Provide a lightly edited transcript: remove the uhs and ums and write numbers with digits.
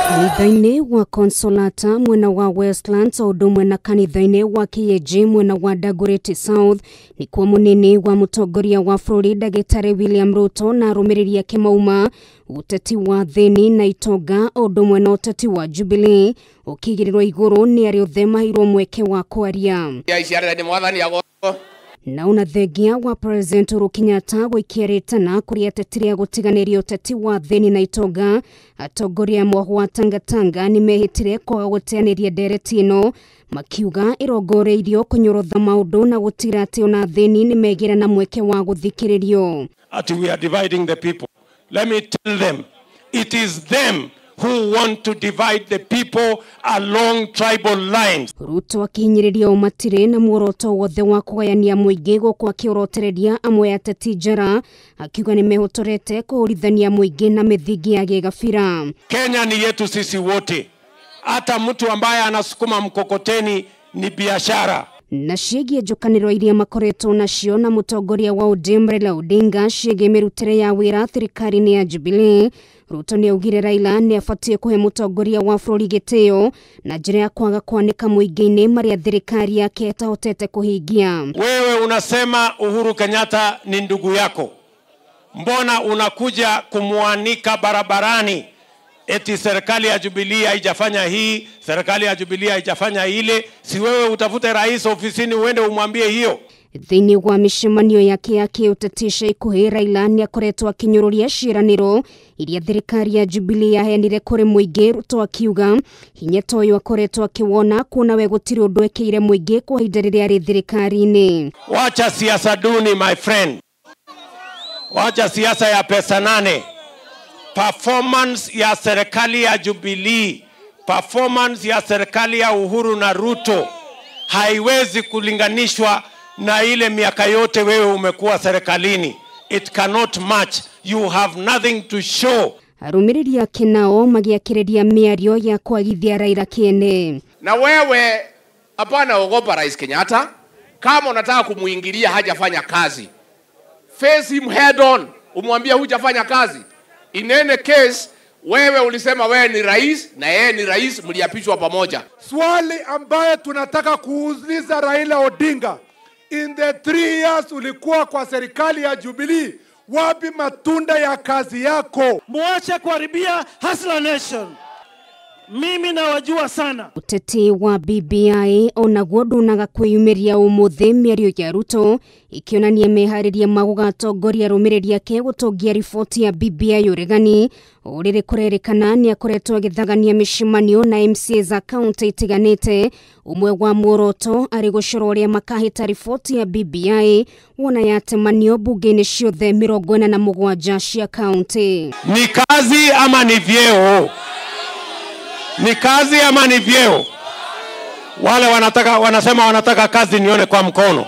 Kanitha-inĩ wa Consolata mwena wa Westlands o ũndũ ũmwe na kanitha-inĩ wa KAG mwena wa Dagoretti South nĩkuo mũnini wa mũtongoria wa bũrũri ndagĩtarĩ William Ruto na arũmĩrĩri ake mauma. Ũteti wa thĩni na itonga o ũndũ ũmwe na ũteti wa Jubilee ũkĩigĩrĩrwo igũrũ nĩ arĩa othe maheirwo mweke wa kwaria. Na ona thengia wa President Uhuru Kenyatta gũikia rĩtana kũrĩ ateti rĩa gũtiganĩria ũteti wa thĩni na itonga, atongoria amwe wa Tangatanga nĩmehĩtire kwaga gũteanĩria ndereti ĩno, makiuga ĩrongoreirio kũnyorotha maũndũ na gũtigĩrĩra atĩ ona thĩni nĩmegĩra na mweke wa gũthikĩrĩrio. Ati we are dividing the people. Let me tell them, it is them who want to divide the people along tribal lines. Ruto akihinyĩrĩria ũmatirĩ na muoroto wothe wa kũgayania mũingĩ gũkũ akĩorotereria amwe ateti njara, akiuga nĩmehotorete kũhũrithania mũingĩ na mĩthingi ya gĩgabira. Kenya ni yetu sisi wote. Hata mtu ambaye anasukuma mkokoteni ni biashara. Na ciĩgiĩ njũkanĩro iria makoretwo nacio na mũtongoria wa ODM Raila Odinga ciĩgiĩ mĩrutĩre ya wĩra thirikari-inĩ ya Jubilee, Ruto nĩaugire Raila nĩabatiĩ kũhe mũtongoria wa bũrũri gĩtĩo na njĩra ya kwaga kwanĩka mũingĩ-inĩ marĩa thirikari yake ĩtahotete kũhingia. Wewe unasema Uhuru Kenyatta ni ndugu yako, mbona unakuja kumwanika barabarani eti serikali ya Jubilee haijafanya hii, serikali ya Jubilee haijafanya ile? Si wewe utafute rais ofisini uende umwambie hiyo. Thĩinĩ wa mĩcemanio yake ya kĩũteti ica ikuhĩ, Raila nĩakoretwo akĩnyũrũria ciĩranĩro iria thirikari ya Jubilee yaheanire kũrĩ mũingĩ, Ruto akiuga hinya ta ũyũ akoretwo akĩwona kuona we gũtirĩ ũndũ ekĩire mũingĩ kwa ihinda rĩrĩa arĩ thirikari-inĩ. Wacha siasa duni my friend, wacha siasa ya pesa nane. Performance ya serikali ya Jubilee, performance ya serikali ya Uhuru na Ruto haiwezi kulinganishwa na ile miaka yote wewe umekuwa serikalini. It cannot match. You have nothing to show. Arũmĩrĩri ake nao magĩakĩrĩria mĩario ya kwagithia Raila kĩene. Na wewe hapana ogopa Rais Kenyatta. Kama unataka kumuingilia hajafanya kazi, face him head on, umwambie hujafanya kazi. In any case, wewe ulisema wewe ni rais na yeye ni rais, mliapishwa pamoja. Swali ambaye tunataka kuuliza Raila Odinga, in the 3 years ulikuwa kwa serikali ya Jubilee, wapi matunda ya kazi yako? Muache kuharibia Hustler Nation. Mimi nawajua sana. Uteti wa BBI onaguo ndunaga kwĩyumĩria ũmũthĩ, mĩario ya Ruto ikĩonania meharĩria ma gũgatongoria arũmĩrĩri ake gũtongia riboti ya BBI ũregani. O rĩrĩ kũrerĩkana nĩakoretwo agĩthagania mĩcemanio na MCA za kaunti itiganĩte, ũmwe wa muoroto arĩ gũcora ũrĩa makahĩta riboti ya BBI wona yatemanio bunge-inĩ ciothe 47 cia kaunti. Ni kazi ama ni vyeo? Ni kazi ama ni vyeo? Wale wanataka, wanasema wanataka kazi, nione kwa mkono.